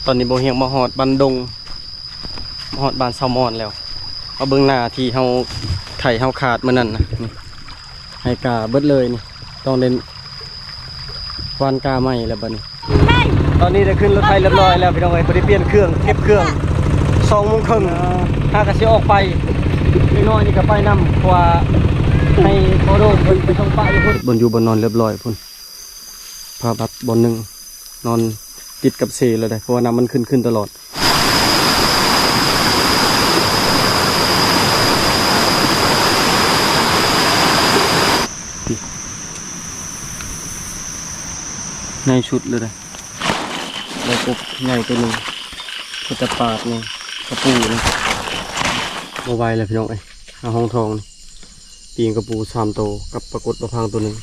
ຕອນນີ້ບໍ່ຮຽງມາຮອດບ້ານດົງ ມາຮອດບ້ານຊາວມອນແລ້ວ. ມາເບິ່ງນາທີ່ເຮົາໄຖເຮົາຂາດມື້ນັ້ນນະ ນີ້ ໄຮ່ກາເບິດເລີຍນີ້ ຕ້ອງໄດ້ຫວ່ານກາໃໝ່ແລ້ວບັດນີ້. ຕອນນີ້ໄດ້ຂຶ້ນລົດໄຖຮຽບຮ້ອຍແລ້ວພີ່ນ້ອງເອີຍ ພໍໄດ້ປ່ຽນເຄື່ອງ ເກັບເຄື່ອງ ສອງໂມງເຄິ່ງ ຫາກະຊິອອກໄປ. ເດັກນ້ອຍນີ້ກະໄປນຳ ເພາະວ່າໃຫ້ພໍ່ໂດມເພິ່ນໄປສົ່ງປະຢູ່ພຸ້ນ. ບ່ອນຢູ່ບ່ອນນອນຮຽບຮ້ອຍພຸ້ນ ພາບັດບ່ອນໜຶ່ງ ນອນຕິດກັບເຊເລີຍເດ້ ເພາະວ່ານ້ຳມັນຂຶ້ນ ຂຶ້ນຕະຫຼອດ. ໃຫຍ່ສຸດເລີຍເດ້ ໄດ້ກົບໃຫຍ່ໂຕໜຶ່ງ ເປັນຕາປາດນີ້ ກະປູນີ້ ບໍ່ໄຫວແລ້ວພີ່ນ້ອງເອີຍ. ຫາຫ້ອງທອງນີ້ ປີງກະປູສາມໂຕ ກັບປາກົດປາພັງໂຕໜຶ່ງ.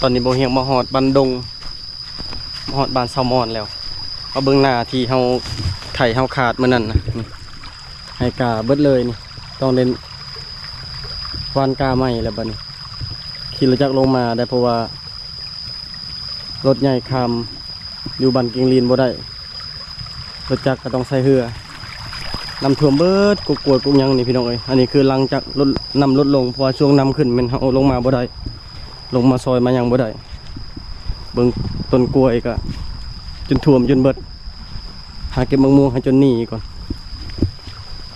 ຕອນນີ້ບໍ່ຮຽງມາຮອດບ້ານດົງ ມາຮອດບ້ານຊາວມອນແລ້ວ. ມາເບິ່ງນາທີ່ເຮົາໄຖເຮົາຂາດມື້ນັ້ນນະ ນີ້ ໄຮ່ກາເບິດເລີຍນີ້ ຕ້ອງໄດ້ຫວ່ານກາໃໝ່ແລ້ວບັດນີ້. ຂີ່ລົດຈັກລົງມາໄດ້ ເພາະວ່າ ລົດໃຫຍ່ຂ້າມຢູ່ບ້ານກິ່ງລີນບໍ່ໄດ້ ລົດຈັກກະຕ້ອງໃຊ້ເຮືອ. ນ້ຳຖ້ວມເບິດກົກກວຍກົກຫຍັງນີ້ພີ່ນ້ອງເອີຍ. ອັນນີ້ຄືຫຼັງຈາກລົດ ນ້ຳລົດລົງ ເພາະວ່າຊ່ວງນ້ຳຂຶ້ນແມ່ນເຮົາລົງມາບໍ່ໄດ້ ລົງມາຊ່ອຍມາຫຍັງບໍ່ໄດ້. ເບິ່ງຕົ້ນກວຍກະຈົນຖ້ວມຈົນເບິດ ຫາເກັບໝາກມ່ວງໃຫ້ຈົນໜີກ່ອນ.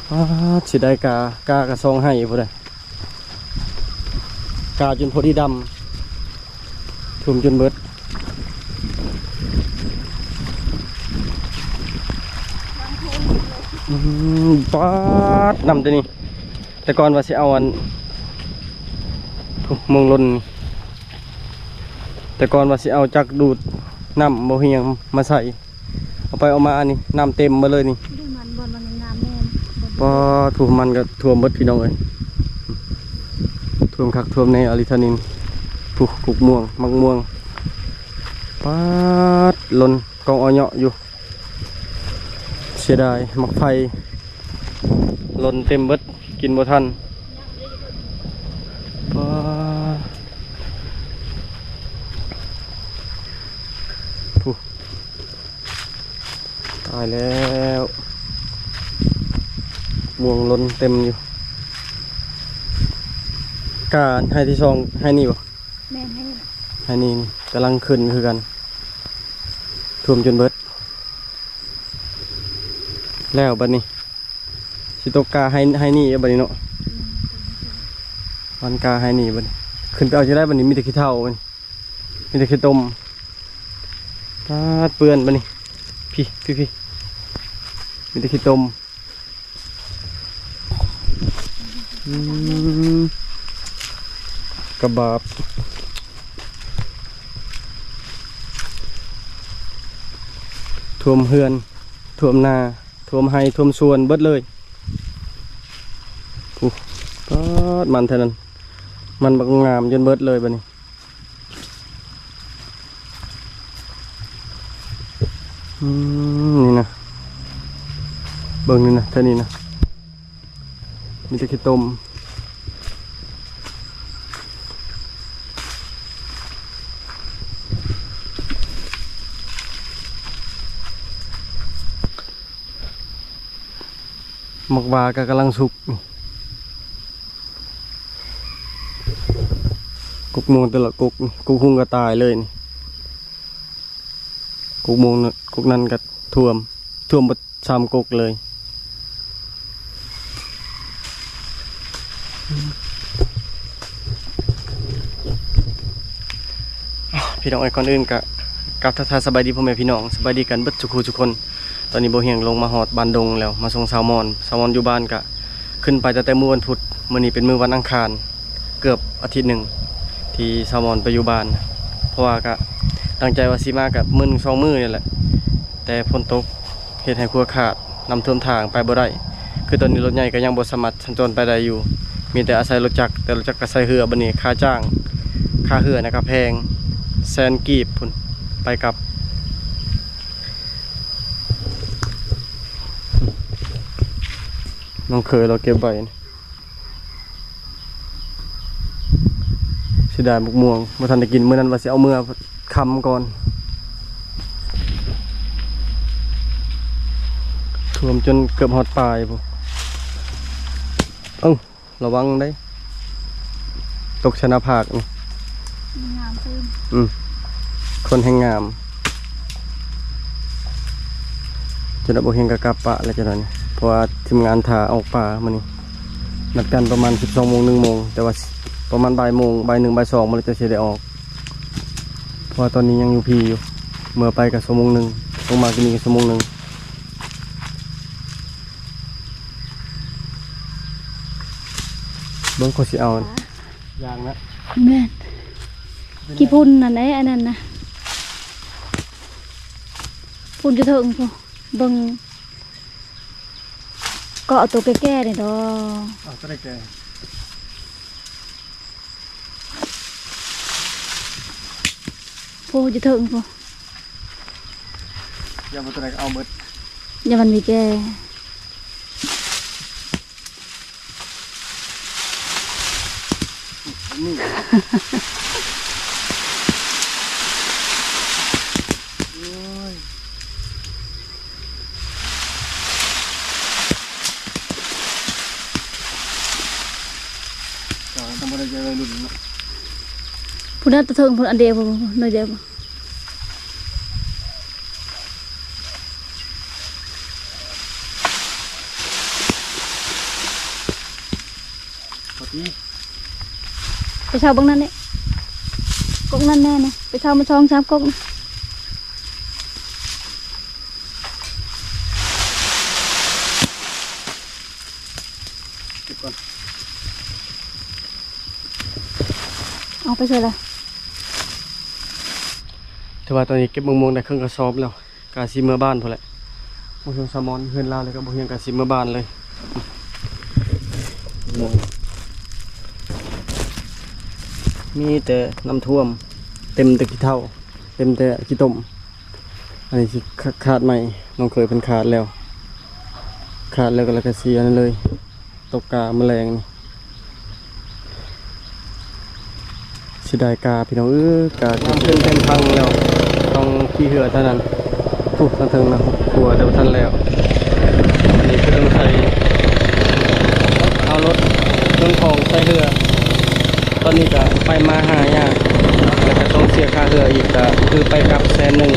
ປາດ ເສຍດາຍກາ ກາກະສອງໄຮ່ພຸ້ນເດ້. ກາຈົນພໍດີດຳ ຖ້ວມຈົນເບິດ. ອືມ ປາດ ນ້ຳແຕ່ນີ້ ແຕ່ກ່ອນວ່າຊິເອົາອັນ ໂອ້ ໂມງຫຼົ່ນ ແຕ່ກ່ອນວ່າຊິເອົາຈັກດູດນ້ຳບໍ່ຮຽງມາໃສ່ ເອົາໄປເອົາມານີ້ ນ້ຳເຕັມໝົດເລີຍນີ້. ດູມັນບ່ອນມັນງາມແມ່ນ. ປາດ ຜູ້ມັນກະຖ້ວມເບິດພີ່ນ້ອງເອີຍ ຖ້ວມຄັກຖ້ວມແນ່ອີ່ຫຼີທ່ານນີ້. ຜູ້ ກົກມ່ວງ ໝາກມ່ວງ ປາດ ຫຼົ່ນກອງອອເຍາະຢູ່. ເສຍດາຍ ໝາກໄຟຫຼົ່ນເຕັມເບິດ ກິນບໍ່ທັນ. ປາດ ຜູ້ ຕາຍແລ້ວ ມ່ວງຫຼົ່ນເຕັມຢູ່. ກາໄຮ່ທີສອງ ໄຮ່ນີ້ບໍ່? ແມ່ນ ໄຮ່ນີ້ ໄຮ່ນີ້ກຳລັງຂຶ້ນຄືກັນ ຖ້ວມຈົນເບິດ. ແລ້ວບັດນີ້ ຊິຕົກກາໄຮ່ ໄຮ່ນີ້ບັດນີ້ເນາະ. ຫວ່ານກາໄຮ່ນີ້ບັດນີ້ ຂຶ້ນໄປເອົາຈັ່ງໃດບັດນີ້? ມີແຕ່ຂີ້ເຖົ້າ ມີແຕ່ຂີ້ຕົມ. ປາດ ເປື້ອນບັດນີ້ ພີ້ ພີ້ ພີ້ ມີແຕ່ຂີ້ຕົມ. ອືມ ກະບາບ ຖ້ວມເຮືອນ ຖ້ວມນາ ຖ້ວມໄຮ່ ຖ້ວມສວນເບິດເລີຍ. ໂອ້ ປາດ ມັນເທົ່ານັ້ນ ມັນບັກງາມຈົນເບິດເລີຍບັດນີ້. ອືມ ນີ້ນະ ເບິ່ງນີ້ນະ ເທື່ອນີ້ນະ ມີແຕ່ຂີ້ຕົມ. ໝາກຫວ້າກະກຳລັງສຸກ ກົກມ່ວງແຕ່ລະກົກ ກົກຮຸ່ງກະຕາຍເລີຍນີ້. ກົກມ່ວງ ກົກນັ້ນກະຖ້ວມ ຖ້ວມເບິດ ສາມກົກເລີຍ. ພີ່ນ້ອງເອີຍ ກ່ອນອື່ນກະກາບທັກທາຍສະບາຍດີພໍ່ແມ່ພີ່ນ້ອງ ສະບາຍດີກັນເບິດສູ່ຄູ່ສູ່ຄົນ. ຕອນນີ້ບ່າວຮຽງລົງມາຮອດບ້ານດົງແລ້ວ ມາສົ່ງສາວມອນ. ສາວມອນຢູ່ບ້ານກະຂຶ້ນໄປຕັ້ງແຕ່ມື້ວັນພຸດ, ມື້ນີ້ເປັນມື້ວັນອັງຄານ. ເກືອບອາທິດໜຶ່ງທີ່ສາວມອນໄປຢູ່ບ້ານ ເພາະວ່າກະຕັ້ງໃຈວ່າຊິມາກະມື້ໜຶ່ງສອງມື້ນີ້ແຫຼະ ແຕ່ຝົນຕົກເຮັດໃຫ້ຂົວຂາດ, ນ້ຳຖ້ວມທາງໄປບໍ່ໄດ້. ຄືຕອນນີ້ລົດໃຫຍ່ກະຍັງບໍ່ສາມາດສັນຈອນໄປໄດ້ຢູ່ ມີແຕ່ອາໄສລົດຈັກ, ແຕ່ລົດຈັກກະໃຊ້ເຮືອ. ບັດນີ້ຄ່າຈ້າງ, ຄ່າເຮືອນະກະແພງ, ແສນກີບພຸ້ນ ໄປກັບ. ນ້ອງເຂີຍລາວເກັບໄວ້. ເສຍດາຍໝາກມ່ວງ ບໍ່ທັນໄດ້ກິນ. ມື້ນັ້ນວ່າຊິເອົາເມືອຄ່ຳກ່ອນ. ຖ້ວມຈົນເກືອບຮອດປາຍພຸ້ນ. ເອົ້າ ລະວັງເດ້ ຕົກໃສ່ໜ້າຜາກນີ້. ງາມຂຶ້ນ. ອືມ ຄົນແຮ່ງງາມ. ຈະໄດ້ບໍ່ເຫັນກະກັບປະແລ້ວຈະນັ້ນ ເພາະວ່າທີມງານຖ້າອອກປ່າມື້ນີ້ ນັດກັນປະມານສິບສອງໂມງ ໜຶ່ງໂມງ ແຕ່ວ່າປະມານບ່າຍໂມງ ບ່າຍໜຶ່ງ ບ່າຍສອງ ມື້ນີ້ຈັ່ງຊິໄດ້ອອກ ເພາະວ່າຕອນນີ້ຍັງຢູ່ພີ້ຢູ່. ເມື່ອໄປກະຊົ່ວໂມງໜຶ່ງ ລົງມາກິນນີ້ກະຊົ່ວໂມງໜຶ່ງ. ເບິ່ງ ຂ້ອຍຊິເອົາ ຢ່າງນະ ແມ່ນ ຂີ້ຝຸ່ນນັ້ນເດ້ ອັນນັ້ນນະ ຝຸ່ນຢູ່ເທິງພຸ້ນ. ເບິ່ງ ເກາະໂຕແກ່ໆນີ້ດອກ. ເອົາໂຕໃດແກ່? ໂອ້ ຢູ່ເທິງພຸ້ນ. ຢ່າວ່າໂຕໃດກະເອົາໝົດ ຢ່າມັນມີແກ່. ນີ້ ໂອ້ຍ ກະຕ້ອງບໍ່ໄດ້ໃຈໄວລຸ້ນເນາະ. ພຸ້ນນະ ຕະເທິງພຸ້ນ ອັນດຽວ ໜ້ອຍດຽວ. ພໍດີ ໄປເຊົ່າເບິ່ງນັ້ນນີ້ ກົກນັ້ນແນ່ນະ ໄປເຊົ່າມາສອງສາມກົກນະ. ເກັບກ່ອນ ເອົາໄປໃສລະ? ຖືວ່າຕອນນີ້ເກັບໝາກມ່ວງໄດ້ເຄິ່ງກະສອບແລ້ວ ກະຊິເມືອບ້ານພຸ້ນແຫຼະ. ໝາກມ່ວງສາວມອນ ເຮືອນລາວແລ້ວກະບໍ່ຮຽງ ກະຊິເມືອບ້ານເລີຍ. ມີແຕ່ນ້ຳຖ້ວມ ເຕັມແຕ່ຂີ້ເຖົ້າ ເຕັມແຕ່ຂີ້ຕົມ. ອັນນີ້ຊິຂາດໃໝ່ ນ້ອງເຂີຍເພິ່ນຂາດແລ້ວ ຂາດແລ້ວກະ ແລ້ວກະຊິອັນນັ້ນເລີຍ. ຕົກກາມື້ແລງນີ້ ເສຍດາຍກາພີ່ນ້ອງເອີຍ ກາເປັນເສັ້ນທາງແລ້ວ ຕ້ອງຂີ່ເຮືອເທົ່ານັ້ນ. ພຸ້ນທາງເທິງນະ ຂົວແຕ່ບໍ່ທັນແລ້ວ. ອັນນີ້ຄືຕ້ອງໃສ່ ເອົາລົດຂົນຂອງໃສ່ເຮືອ. ຕອນນີ້ກະໄປມາຫາຍາກ ແລ້ວກະຕ້ອງເສຍຄ່າເຮືອອີກ ກະຄືໄປກັບແສນໜຶ່ງ.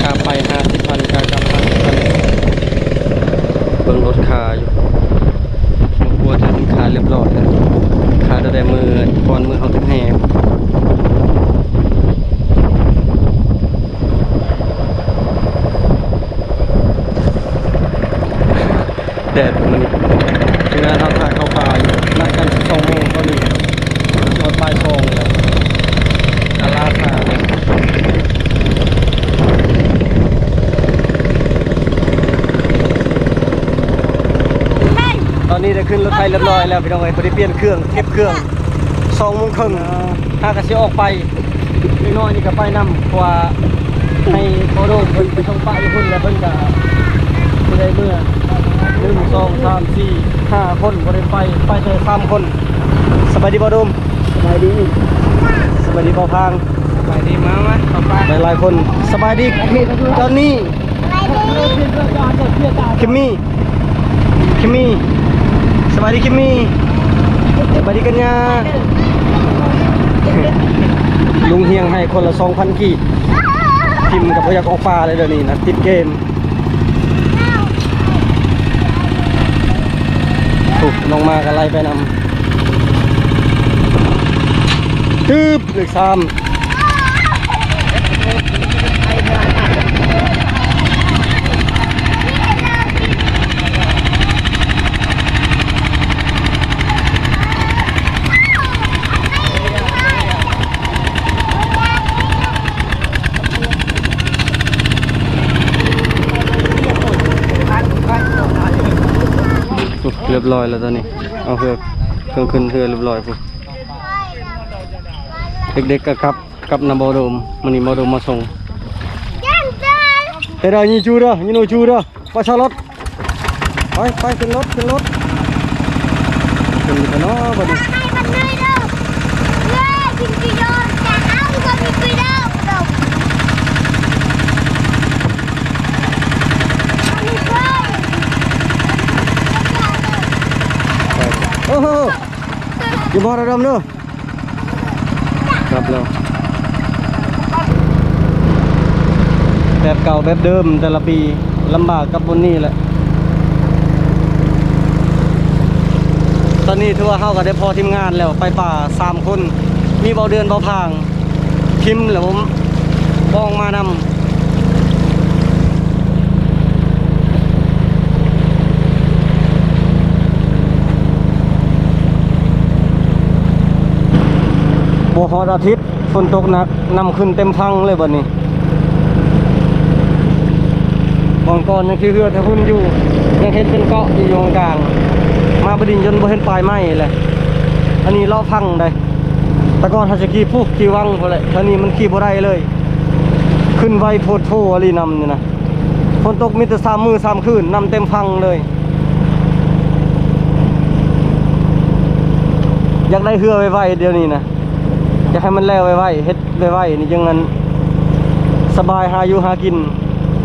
ຄ່າໄປຫ້າສິບພັນ ຄ່າກັບຫ້າສິບພັນ. ເບິ່ງລົດຄາຢູ່ ບໍ່ກົວ ແຕ່ມັນຄາລຽບຮ້ອຍແລ້ວ ຄາຕັ້ງແຕ່ມື້ກ່ອນມື້ເຮົາຂຶ້ນແຮ່. ແດດມື້ນີ້ ທີມງານເຮົາພາເຂົ້າປ່າຢູ່ ນັດກັນສິບສອງໂມງ ຕອນນີ້ຮອດບ່າຍສອງແລ້ວ ກະລ່າຊ້າເລີຍ. ຕອນນີ້ໄດ້ຂຶ້ນລົດໄຟລຽບຮ້ອຍແລ້ວພີ່ນ້ອງເອີຍ ພໍໄດ້ປ່ຽນເຄື່ອງ ເກັບເຄື່ອງ ສອງໂມງເຄິ່ງ ຫາກະຊິອອກໄປ. ເດັກນ້ອຍນີ້ກະໄປນຳ ເພາະວ່າໃຫ້ພໍ່ໂດມເພິ່ນໄປສົ່ງປະຢູ່ພຸ້ນ ແລ້ວເພິ່ນກະຊິໄດ້ເມືອ ໜຶ່ງ ສອງ ສາມ ສີ່ ຫ້າຄົນ ບໍ່ໄດ້ໄປ ໄປແຕ່ສາມຄົນ. ສະບາຍດີພໍ່ໂດມ. ສະບາຍດີ ສະບາຍດີພໍ່ພາງ. ສະບາຍດີ ມາ ມາ ເຂົ້າປ່າ ຫຼາຍໆຄົນ. ສະບາຍດີ ຕອນນີ້ ຄິມມີ ຄິມມີ ສະບາຍດີຄິມມີ ສະບາຍດີກັນຍາ. ລຸງຮຽງໃຫ້ຄົນລະສອງພັນກີບ. ທີມກໍບໍ່ຢາກອອກປ່າເລີຍດຽວນີ້ນະ ຕິດເກມ. ໂອ້ ລົງມາກໍໄລ່ໄປນຳ. ຕຶບ ເລກສາມ. ໂອ້ ຮຽບຮ້ອຍແລ້ວຕອນນີ້ ເອົາເຮືອ ເຄື່ອງຂຶ້ນເຮືອຮຽບຮ້ອຍພຸ້ນ. ເດັກໆກໍກັບ ກັບນຳບໍ່ໂດມ ມື້ນີ້ບໍ່ໂດມມາສົ່ງ. ເຮັດໄດ້ຍິງຈູເດີ ຍິງໂນຈູເດີ ໄປຊາລອດ ໄປ ໄປ ຂຶ້ນລົດ ຂຶ້ນລົດ ຂຶ້ນຢູ່ເນາະບັດນີ້. ໂອ້ໂຫ ຢ່າບໍ່ລະດຳເດີ. ຄັບແລ້ວ ແບບເກົ່າແບບເດີມແຕ່ລະປີ ລຳບາກກັບບ່ອນນີ້ແຫຼະ. ຕອນນີ້ຖືວ່າເຮົາກໍໄດ້ພໍທີມງານແລ້ວ ໄປປ່າສາມຄົນ ມີເບົາເດືອນ ເບົາພາງ ພິມ ແລ້ວ ປອງມານຳ. ບໍ່ຮອດອາທິດ ຝົນຕົກໜັກ ນ້ຳຂຶ້ນເຕັມຝັ່ງເລີຍບັດນີ້. ໝ່ອງກ່ອນຍັງຄືເຮືອແຕ່ຮຸ່ນຢູ່ ຍັງເຫັນເປັນເກາະຢູ່ ຢູ່ກາງໆ ມາບາດນີ້ຈົນບໍ່ເຫັນປາຍໄມ້ແຫຼະ. ອັນນີ້ເລາະຝັ່ງໃດ ແຕ່ກ່ອນເຮົາຈະຂີ່ພູ່ ຂີ່ວັງພຸ້ນແຫຼະ ແຖວນີ້ມັນຂີ່ບໍ່ໄດ້ເລີຍ ຂຶ້ນໄວໂພດໂພອີ່ຫຼີ ນ້ຳນີ້ນະ. ຝົນຕົກມີແຕ່ສາມມື້ສາມຄືນ ນ້ຳເຕັມຝັ່ງເລີຍ. ຢາກໄດ້ເຮືອໄວໆ ດຽວນີ້ນະ ຢາກໃຫ້ມັນແລ້ວໄວໆ ເຮັດໄວໆ ນີ້ຈັ່ງນັ້ນ ສະບາຍຫາຢູ່ຫາກິນ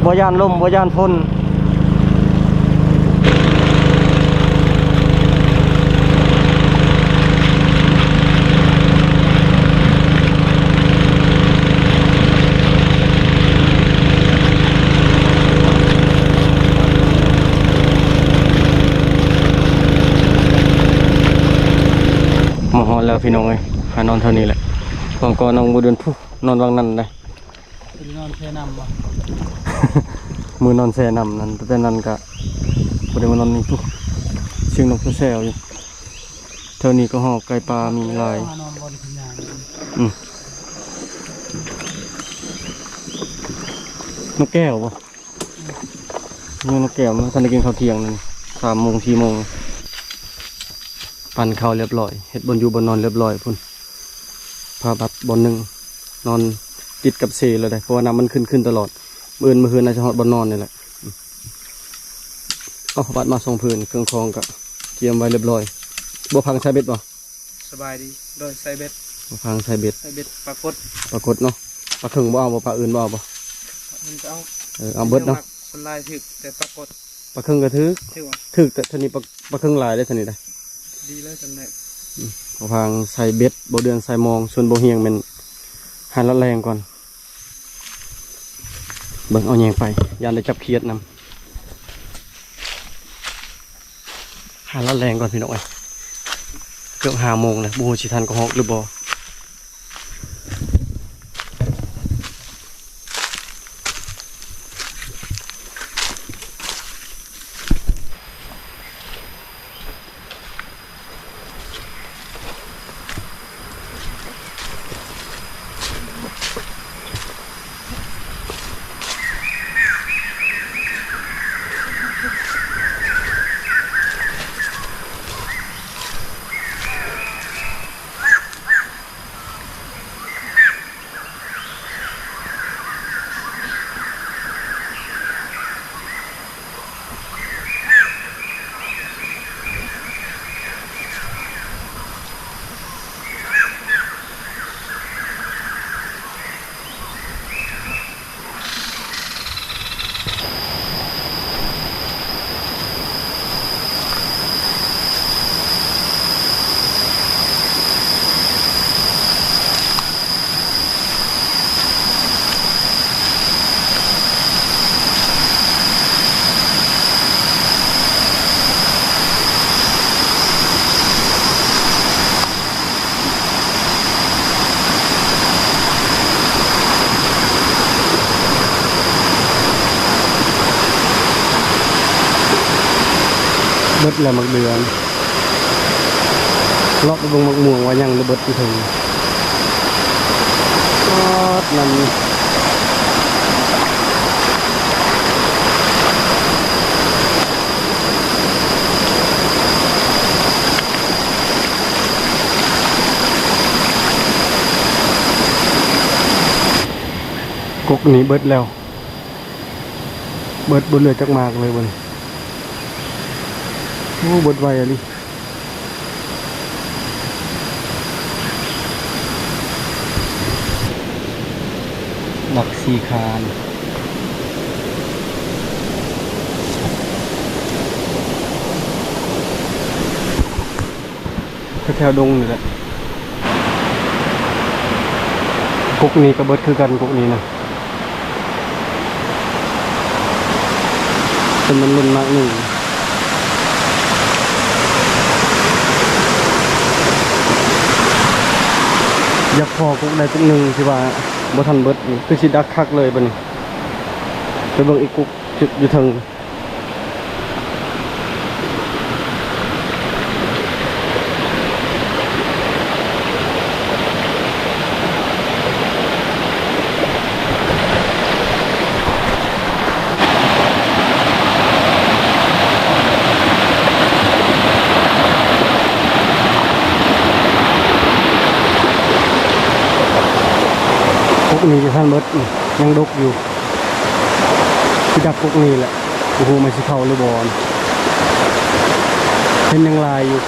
ບໍ່ຢ້ານລົມ ບໍ່ຢ້ານຝົນ. ມາຮອດແລ້ວພີ່ນ້ອງເອີຍ ຫານອນແຖວນີ້ແຫຼະ. ຫວ່າງກ່ອນນ້ອງບໍ່ເດືອນ ພຸ້ນ ນອນຫວ່າງນັ້ນໄດ໋. ໄປນອນແຊ່ນ້ຳບໍ່? ມື້ນອນແຊ່ນ້ຳນັ້ນ ແຕ່ນັ້ນກະບໍ່ໄດ້ມານອນນີ້ພຸ້ນ ສຽງນົກແຊວໆຢູ່. ແຖວນີ້ກໍຮອກໄກ່ປ່າມີຫຼາຍ. ຫານອນບ່ອນຂຶ້ນຍາງ. ອືມ ນົກແກ້ວບໍ່? ອືມ ຍັງນົກແກ້ວ ມັນທັນໄດ້ກິນເຂົ້າທ່ຽງນັ້ນ ສາມໂມງ ສີ່ໂມງ. ປັ້ນເຂົ້າລຽບຮ້ອຍ ເຮັດບ່ອນຢູ່ບ່ອນນອນລຽບຮ້ອຍພຸ້ນ. ຜ້າບັດບ່ອນໜຶ່ງ ນອນຕິດກັບເຊເລີຍເດ້ ເພາະວ່ານ້ຳມັນຂຶ້ນ ຂຶ້ນຕະຫຼອດ. ມື້ອື່ນ ມື້ຮືນໜ້າຈະຮອດບ່ອນນອນນີ້ແຫຼະ. ເອົາຜ້າບັດມາສອງຜືນ ເຄື່ອງຂອງກະກຽມໄວ້ລຽບຮ້ອຍ. ບໍ່ພັງໃສ່ເບັດບໍ່? ສະບາຍດີ ໂດຍ ໃສ່ເບັດ ບໍ່ພັງໃສ່ເບັດ ໃສ່ເບັດປາກົດ ປາກົດເນາະ. ປາເຄິງບໍ່ເອົາບໍ່? ປາອື່ນບໍ່ເອົາບໍ່? ປາອື່ນກໍເອົາ ເອີ ເອົາເບິດເນາະ. ສ່ວນຫຼາຍຖືກແຕ່ປາກົດ. ປາເຄິງກໍຖືກ ຖືກ ຖືກ ແຕ່ເທື່ອນີ້ປາ ປາເຄິງຫຼາຍເດ້ ເທື່ອນີ້ໄດ໋. ດີເລີຍຈັ່ງໃດ. ອືມ ເອົາພາງໃສ່ເບັດ ບໍ່ເດືອນໃສ່ມອງ ສ່ວນບໍ່ຮຽງແມ່ນຫາລັດແລງກ່ອນ. ເບິ່ງເອົາແຍງໄປ ຢ້ານໄດ້ຈັບຂຽດນຳ. ຫາລັດແລງກ່ອນພີ່ນ້ອງເອີຍ ເກືອບຫ້າໂມງແລ້ວ ບໍ່ຮູ້ຊິທັນກະຮອກຫຼືບໍ່. ແລ້ວໝາກເດືອນ ເລາະໄປເບິ່ງໝາກມ່ວງວ່າຍັງຫຼືເບິດຢູ່ເທິງ. ປອດ ນັ້ນ ກົກນີ້ເບິດແລ້ວ. ເບິດ ບໍ່ເຫຼືອຈັກໝາກເລີຍບັດນີ້. ໂອ້ ເບິດໄວອີ່ຫຼີ. ໝາກສີຄານ ແຖວໆດົງນີ້ແຫຼະ. ກົກນີ້ກໍເບິດຄືກັນ ກົກນີ້ນະ. ເປັນມັນລຸ້ນໝາກໜຶ່ງ ຢາກພໍກົກໃດກົກໜຶ່ງທີ່ວ່າບໍ່ທັນເບິດນີ້ ຄືຊິດັກຄັກເລີຍບັດນີ້. ໄປເບິ່ງອີກກົກຢູ່ເທິງ. ກົກນີ້ຈະທັນເບິດ ຍັງດົກຢູ່. ຊິດັກກົກນີ້ແຫຼະ ບໍ່ຮູ້ມັນຊິເຂົ້າຫຼືບໍ່ ເຫັນຍັງຫຼາຍຢູ່.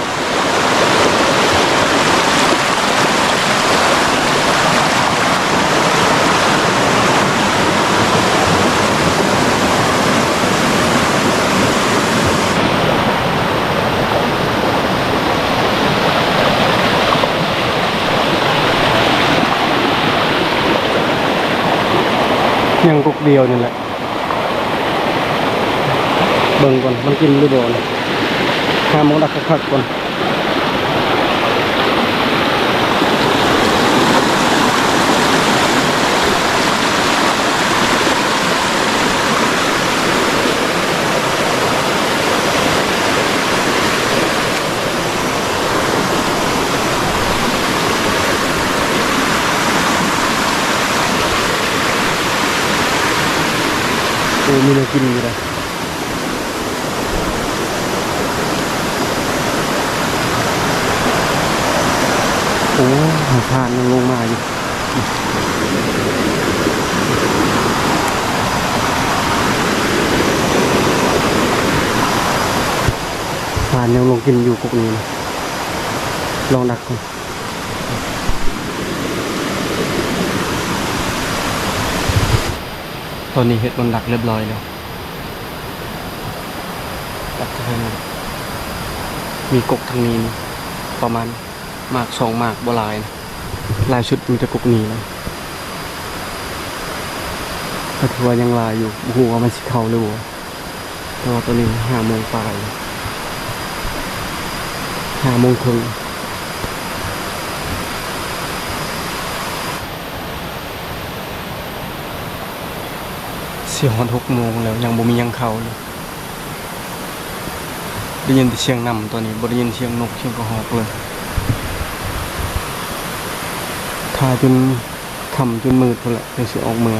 ຍັງກົກດຽວນີ້ແຫຼະ ເບິ່ງກ່ອນມັນກິນຫຼືບໍ່ ຫາໝ່ອງດັກຄັກໆກ່ອນ. ໂອ້ ມີແນວກິນຢູ່ເດ້. ໂອ້ ພານຍັງລົງມາຢູ່ ພານຍັງລົງກິນຢູ່ກົກນີ້ນະ ລອງດັກກ່ອນ. ຕອນນີ້ເຮັດບ່ອນດັກຮຽບຮ້ອຍແລ້ວ ດັກເທິງ ມີກົກທາງນີ້ປະມານໝາກສອງໝາກ ບໍ່ຫຼາຍນະ ຫຼາຍສຸດມີແຕ່ກົກນີ້ແຫຼະ ກໍຖືວ່າຍັງຫຼາຍຢູ່ ບໍ່ຮູ້ວ່າມັນຊິເຂົ້າຫຼືບໍ່. ແຕ່ວ່າຕອນນີ້ຫ້າໂມງປາຍ ຫ້າໂມງເຄິ່ງ ຊິຮອດຫົກໂມງແລ້ວ ຍັງບໍ່ມີຫຍັງເຂົ້າເລີຍ. ໄດ້ຍິນແຕ່ສຽງນ້ຳຕອນນີ້ ບໍ່ໄດ້ຍິນສຽງນົກສຽງກະຮອກເລີຍ. ຖ້າຈົນຄ່ຳຈົນມືດພຸ້ນແຫຼະ ຈັ່ງຊິອອກເມືອ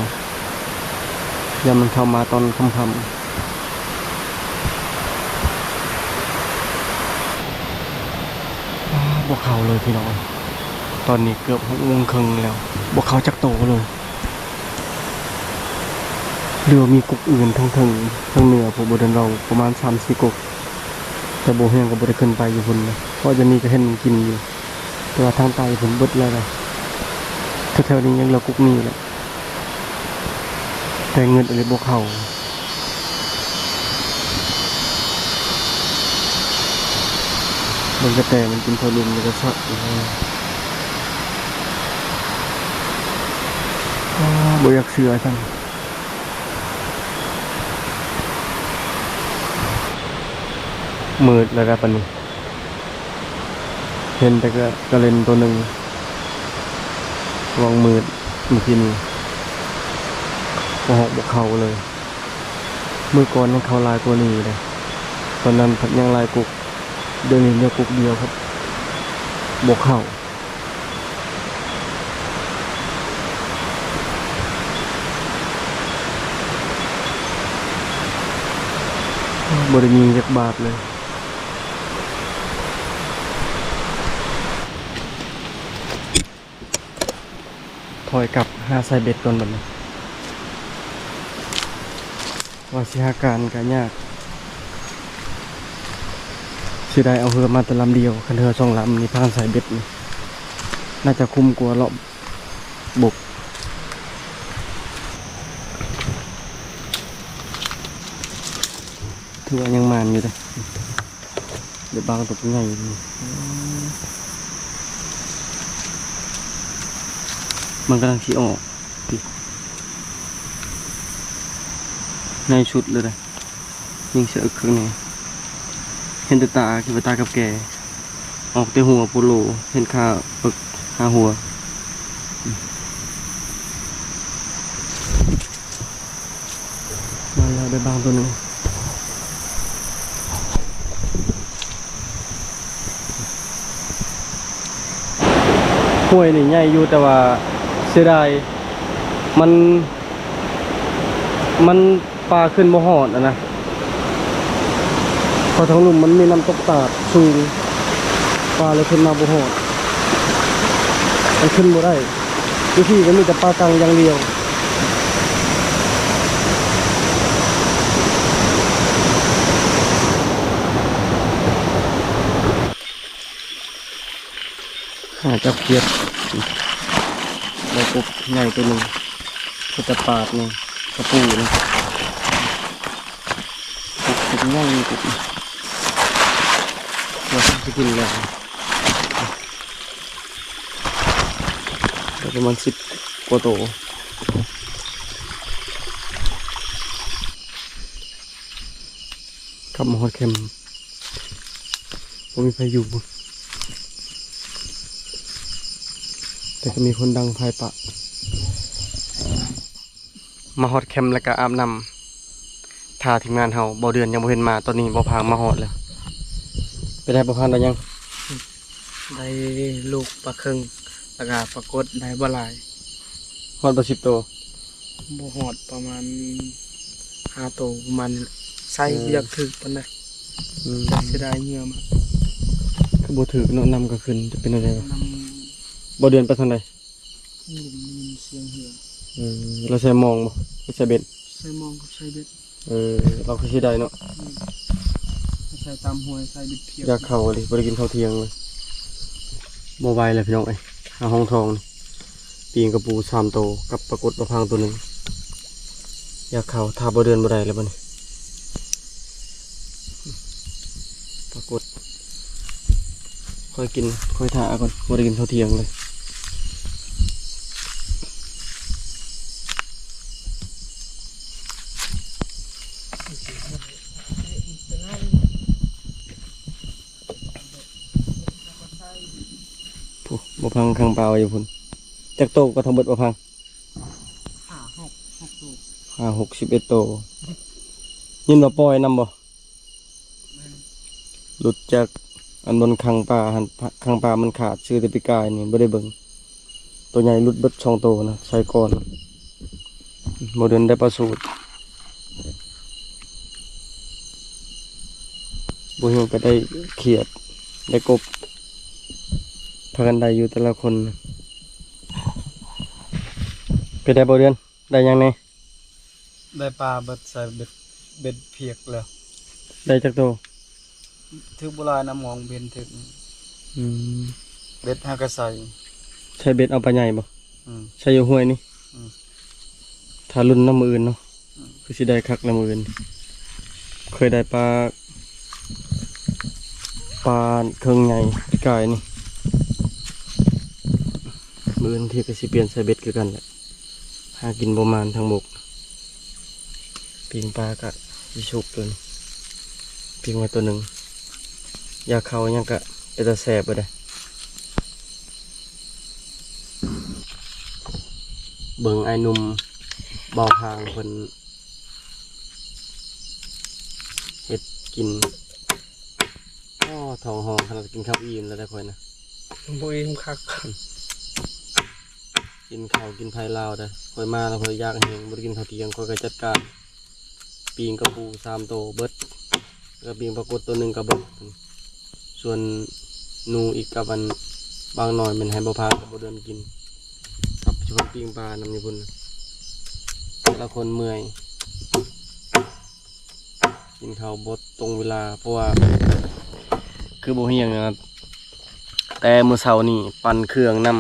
ຢ້ານມັນເຂົ້າມາຕອນຄ່ຳໆ. ອ້າ ບໍ່ເຂົ້າເລີຍພີ່ນ້ອງ ຕອນນີ້ເກືອບຫົກໂມງເຄິ່ງແລ້ວ ບໍ່ເຂົ້າຈັກໂຕເລີຍ. ຫຼືວ່າມີກົກອື່ນທາງເທິງ ທາງເໜືອ ຜູ້ບໍ່ເດີນເວົ້າປະມານສາມສີ່ກົກ ແຕ່ບໍ່ຮູ້ຫຍັງກໍບໍ່ໄດ້ຂຶ້ນໄປຢູ່ພຸ້ນນະ ເພາະດຽວນີ້ກໍເຫັນມັນກິນຢູ່ ແຕ່ວ່າທາງໃຕ້ພຸ້ນເບິດແລ້ວນະ ແຖວໆນີ້ຍັງເຫຼືອກົກນີ້ແຫຼະ ແຕ່ເງິນອັນນີ້ບໍ່ເຂົ້າ. ເບິ່ງກະແຕມັນກິນເຂົ້າລຸ່ມນີ້ກະຄັກຢູ່ ບໍ່ຢາກເຊື່ອຊ້ຳ. ມືດແລ້ວດາປານນີ້ ເຫັນແຕ່ກະ ກະເລັນໂຕໜຶ່ງ ຫວ່າງມືດມື້ກີ້ນີ້ ບໍ່ຮອກບໍ່ເຂົ້າເລີຍ. ມື້ກ່ອນຍັງເຂົ້າຫຼາຍກວ່ານີ້ເດ້. ຕອນນັ້ນພັດຍັງຫຼາຍກົກ ດຽວນີ້ເຫຼືອກົກດຽວພັດບໍ່ເຂົ້າ. ບໍ່ໄດ້ມີຈັກບາດເລີຍ. ຖອຍກັບຫາສາຍເບັດກ່ອນບັດນີ້ ວ່າຊິຫາການກະຍາກ. ເສຍດາຍເອົາເຮືອມາແຕ່ລຳດຽວ, ຄັນເຮືອສອງລຳນີ້ ຜ່ານສາຍເບັດນີ້ ໜ້າຈະຄຸ້ມກວ່າເລາະບົກ. ຖືວ່າຍັງໝານຢູ່ເດ້. ເດ ບາງໂຕໃຫຍ່ ມັນກຳລັງຊິອອກ ນີ້ ໃຫຍ່ສຸດເລີຍເດ້. ຍິງສະອຶກຂ້າງໃນ ເຫັນແຕ່ຕາ ຄິດວ່າຕາກັບແກ ອອກແຕ່ຫົວໂປໂລ ເຫັນຄາເປິກຄາຫົວ. ມາແລ້ວ ໄດ້ບາງໂຕໜຶ່ງ. ຫ້ວຍນີ້ໃຫຍ່ຢູ່ ແຕ່ວ່າເສຍດາຍ ມັນ ມັນ ປາຂຶ້ນບໍ່ຮອດຫັ້ນນະ ເພາະທາງລຸ່ມມັນມີນ້ຳຕົກຕາດສູງ ປາເລີຍຂຶ້ນມາບໍ່ຮອດ ມັນຂຶ້ນບໍ່ໄດ້. ຢູ່ພີ້ກໍມີແຕ່ປາກັງຢ່າງດຽວ. ຫາຈັບເກັບ ໄດ້ກົບໃຫຍ່ໂຕໜຶ່ງ ເປັນຕາປາດນີ້ ຕະປູນີ້ ກົບໃຫຍ່ກົບນີ້ ວ່າຊິກິນແລ້ວ ໄດ້ປະມານສິບກວ່າໂຕ. ຂັບມາຮອດແຄມ ບໍ່ມີໃຜຢູ່ ແຕ່ກໍມີຄົນດັງໄຟປະ. ມາຮອດແຄມແລ້ວກໍອາບນ້ຳ ຖ້າທີມງານເຮົາ. ບໍ່ເດືອນຍັງບໍ່ເຫັນມາ ຕອນນີ້ບໍ່ພາມາຮອດແລ້ວ. ເປັນໃດບໍ່ພາມໄດ້ຫຍັງ? ໄດ້ລູກປາເຄິງ ແລ້ວກະປາກົດ ໄດ້ບໍ່ຫຼາຍ. ຮອດບໍ່ສິບໂຕ? ບໍ່ຮອດ ປະມານຫ້າໂຕ ປະມານນີ້ແຫຼະ. ໃສ່ ເອີ ບໍ່ຢາກຖືກປານໃດ. ອືມ ເສຍດາຍເຫຍື່ອມັນ. ຄືບໍ່ຖືກເນາະ? ນ້ຳກໍຂຶ້ນ ຈະເປັນແນວໃດວະ? ນ້ຳ ບໍ່ເດືອນໄປທາງໃດ? ໄດ້ຍິນສຽງເຮືອ. ເອີ ລາວໃສ່ມອງບໍ່ ຫຼືໃສ່ເບັດ? ໃສ່ມອງກັບໃສ່ເບັດ. ເອີ ລາວຄືຊິໄດ້ເນາະ. ແມ່ນ ໃສ່ຕາມຫ້ວຍ ໃສ່ເບັດພຽກ. ຢາກເຂົ້າອີ່ຫຼີ ບໍ່ໄດ້ກິນເຂົ້າທ່ຽງເລີຍ. ບໍ່ໄຫວແລ້ວພີ່ນ້ອງເອີຍ ຫາຫ້ອງທອງນີ້ ປີ້ງກະປູສາມໂຕ ກັບປາກົດປາພັງໂຕໜຶ່ງ. ຢາກເຂົ້າ ຖ້າບໍ່ເດືອນບໍ່ໄດ້ແລ້ວບັດນີ້ ປາກົດ. ຄ່ອຍກິນ ຄ່ອຍຖ້າກ່ອນ ບໍ່ໄດ້ກິນເຂົ້າທ່ຽງເລີຍ. ໂອ້ ບໍ່ພັງຂັງປາໄວ້ຢູ່ພຸ້ນ. ຈັກໂຕກໍທັງເບິດບໍ່ພັງ? ຫ້າ ຫົກ ຫົກໂຕ. ຫ້າ ຫົກ ສິບເອັດໂຕ. ຍິນວ່າປ່ອຍນຳບໍ່? ແມ່ນ ຫຼຸດຈາກອັນບ່ອນຂັງປາຫັ້ນ ຂັງປາມັນຂາດ ຊື້ແຕ່ປີກາຍນີ້ ບໍ່ໄດ້ເບິ່ງ. ໂຕໃຫຍ່ຫຼຸດເບິດສອງໂຕນະ ໃສ່ກ່ອນ. ບໍ່ເດືອນໄດ້ປາສູດ ບໍ່ຮູ້ ກໍໄດ້ຂຽດ ໄດ້ກົບ ພາກັນໄດ້ຢູ່ແຕ່ລະຄົນ. ເປັນໃດບໍ່ເດືອນ? ໄດ້ຫຍັງແດ່? ໄດ້ປາເບິດ ໃສ່ເບັດ ເບັດພຽກແລ້ວ. ໄດ້ຈັກໂຕ? ຖືກບໍ່ຫຼາຍນຳ ມອງເຫັນຖືກ. ອືມ ເບັດຫາກະໃສ່ ໃສ່ເບັດເອົາປາໃຫຍ່ບໍ່? ອືມ ໃສ່ຢູ່ຫ້ວຍນີ້. ອືມ ຖ້າລຸ້ນນຳມື້ອື່ນເນາະ. ອືມ ຄືຊິໄດ້ຄັກແລ້ວມື້ອື່ນ. ເຄີຍໄດ້ປາ ປາເຄິ່ງໃຫຍ່ປີກາຍນີ້. ມື້ອື່ນທີກໍຊິປ່ຽນໃສ່ເບັດຄືກັນແຫຼະ. ຫາກິນບໍ່ໝານທາງບົກ. ປີ້ງປາກະຊິສຸກຢູ່ນີ້ ປີ້ງໄວ້ໂຕໜຶ່ງ. ຢາກເຂົ້າຫຍັງກະເປັນຕາແຊບເບິດເດ້. ເບິ່ງອ້າຍໜຸ່ມເບົາພາງເພິ່ນເຮັດກິນ. ທ້ອງຮ້ອງຂະໜາດ ກິນເຂົ້າອີ່ມແລ້ວໄດ໋ຂ້ອຍນະ. ບໍ່ອີ່ມຄັກ. ກິນເຂົ້າກິນໄພລາວໄດ໋. ຂ້ອຍມາແລ້ວຂ້ອຍຢາກແຮງ ບໍ່ໄດ້ກິນເຂົ້າທ່ຽງ ຂ້ອຍກໍຈັດການປີ້ງກະປູສາມໂຕເບິດ ແລ້ວກໍປີ້ງປາກົດໂຕໜຶ່ງກໍເບິດ. ສ່ວນໜູອີກກັບອັນບາງໜ້ອຍແມ່ນໃຫ້ບໍ່ພາກັບບໍ່ເດືອນກິນ ກັບຊິເພິ່ນປີ້ງປານຳຢູ່ພຸ້ນ. ແຕ່ລະຄົນເມື່ອຍ ກິນເຂົ້າບໍ່ຕົງເວລາ ເພາະວ່າຄືບໍ່ຮຽງນະ ແຕ່ມື້ເຊົ້ານີ້ປັ່ນເຄື່ອງນຳ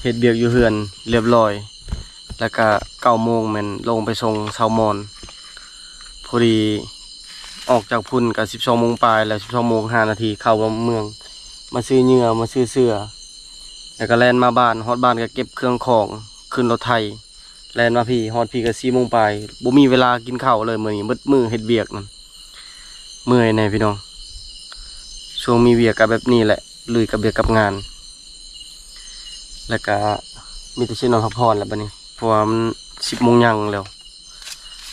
ເຮັດວຽກຢູ່ເຮືອນລຽບລ້ອຍ ແລ້ວກະເກົ້າໂມງແມ່ນລົງໄປສົ່ງຊາວມອນ. ພໍດີອອກຈາກພຸ້ນກະສິບສອງໂມງປາຍແລ້ວ ສິບສອງໂມງຫ້ານາທີ ເຂົ້າມາເມືອງ ມາຊື້ເຫຍື່ອ ມາຊື້ເສື້ອ ແລ້ວກະແລ່ນມາບ້ານ ຮອດບ້ານກະເກັບເຄື່ອງຂອງຂຶ້ນລົດໄຖ ແລ່ນມາພີ້ ຮອດພີ້ກໍສີ່ໂມງປາຍ ບໍ່ມີເວລາກິນເຂົ້າເລີຍ. ມື້ນີ້ເບິດມື້ເຮັດວຽກນັ້ນ ເມື່ອຍແດ່ພີ່ນ້ອງ. ຊ່ວງມີວຽກກໍແບບນີ້ແຫຼະ ລຸຍກັບວຽກກັບງານ ແລ້ວກໍມີແຕ່ຊິນອນພັກຜ່ອນແຫຼະບັດນີ້ ເພາະວ່າມັນສິບໂມງຍັງແລ້ວ.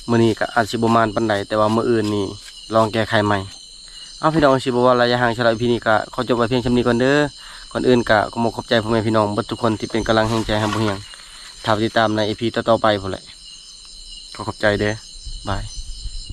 ມື້ນີ້ກໍອາດຊິບໍ່ມ່ວນປານໃດ ແຕ່ວ່າມື້ອື່ນນີ້ລອງແກ້ໄຂໃໝ່. ເອົາ ພີ່ນ້ອງ ຊິບໍ່ເວົ້າຫຼາຍຢາກຮ້າງ ສຳລັບອີພີນີ້ກໍຂໍຈົບໄວ້ພຽງສ່ຳນີ້ກ່ອນເດີ. ກ່ອນອື່ນກໍຂໍຂອບໃຈພໍ່ແມ່ພີ່ນ້ອງເບິດທຸກຄົນທີ່ເປັນກຳລັງແຮງໃຈໃຫ້ບໍ່ຮຽງ ຖ້າໄປຕິດຕາມໃນອີພີຕໍ່ໆໄປພຸ້ນແຫຼະ. ຂໍຂອບໃຈເດີ ບາຍ.